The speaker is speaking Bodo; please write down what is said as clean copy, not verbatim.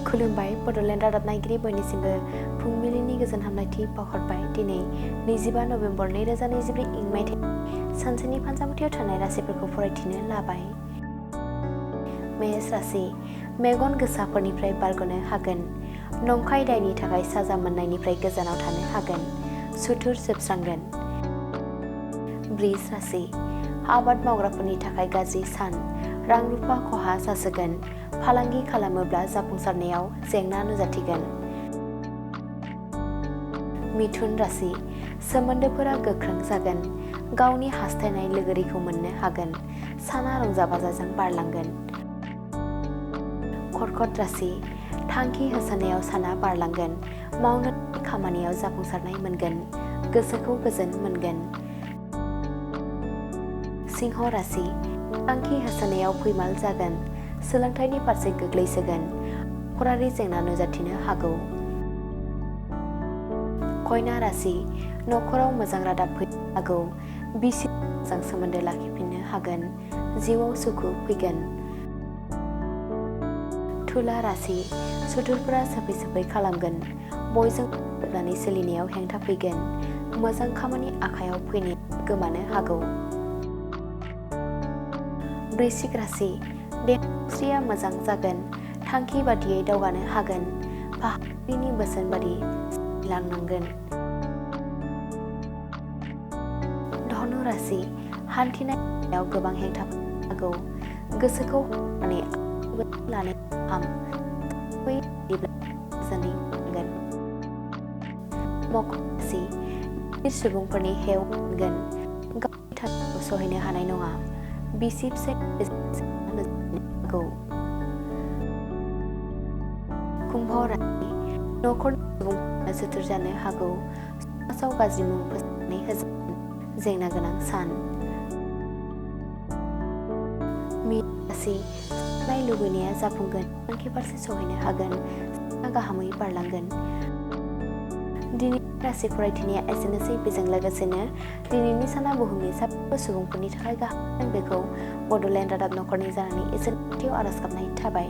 खुलुमबाय बड'लेण्ड रादाब नायगिरि बयनिसिमबो फुंबिलिनि गोजोन हामलायथि बावहरबाय। दिनै 25 नबेम्बर 2024 इं मायथाइ सानसेनि फानजामुथियाव थानाय राशिफोरखौ फरायथिनो लाबाय। मेष राशि मेगन गोसाफोरनिफ्राय बारग'नो हागोन। नंखाय दायनि थाखाय साजा मोननायनिफ्राय गोजानाव थानो हागोन। सुथुर जोबस्रांगोन। वृष राशि आबाद मावग्राफोरनि थाखाय गाज्रि सान। रां रुफा खहा जासोगोन। फालांगि खालामोब्ला जाफुंसारनायाव जेंना नुजाथिगोन। मिथुन राशि सोमोन्दोफोरा गोख्रों जागोन। गावनि हास्थायनाय लोगोरिखौ मोननो हागोन। साना रंजा बाजाजों बारलांगोन। कर्कट राशि थांखि होसोनायाव साना बारलांगोन। मावनो खामानियाव जाफुंसारनाय मोनगोन। गोसोखौ गोजोन मोनगोन। सिंह राशि थांखि होसोनायाव फैमाल जागोन। सोलोंथाइनि फारसे गोग्लैसोगोन। नखरारि जेंना नुजाथिनो हागौ। कन्या राशि नखराव मोजां रादाब फैनो हागौ। बिसिजों मोजां सोमोन्दो लाखिफिननो हागोन। जिउआव सुखु फैगोन। तुला राशि सुथुरफोरा सोफै खालामगोन। बयजों गोरोबनानै सोलिनायाव हेंथा फैगोन। मोजां खामानि आखायाव फैनायाव गोमानो हागौ। वृश्चिक राशि देहाया मोजां जागोन। थांखि बादियै दावगानो हागोन। फाहामगिरिनि बोसोन बादि सोलिलांनांगोन। धनु राशि हान्थिनायाव गोबां हेंथा फैनो हागौ। गोसोखौ हमथानानै लानो गाहाम। मकर राशि गिदिर सुबुंफोरनि हेव मोनगोन। गावनि थांखिखौ सहायनो हानाय नङा। बिसि फिसाय हागौ। कुम्भ राशि नखरनि सुबुंफोरा जोथोर जानो हागौ। समाजाव गाज्रि मुं फोसावनानै होजागोन। जेंना गोनां सान। मीन राशि साननाय लुबैनाया जाफुंगोन। थांखि फारसे सहायनो हागोन। साना गाहामै बारलांगोन। दिनैनि राशि फरायथिनाया एसेनोसै। बेजों लोगोसेनो दिनैनि साना बुहुमनि साफ्रोमबो सुबुंफोरनि थाखाय गाहाम बेखौ बड'लेण्ड रादाब नखरनि जानानै इसोरनि खाथियाव आरज गाबनाय थाबाय।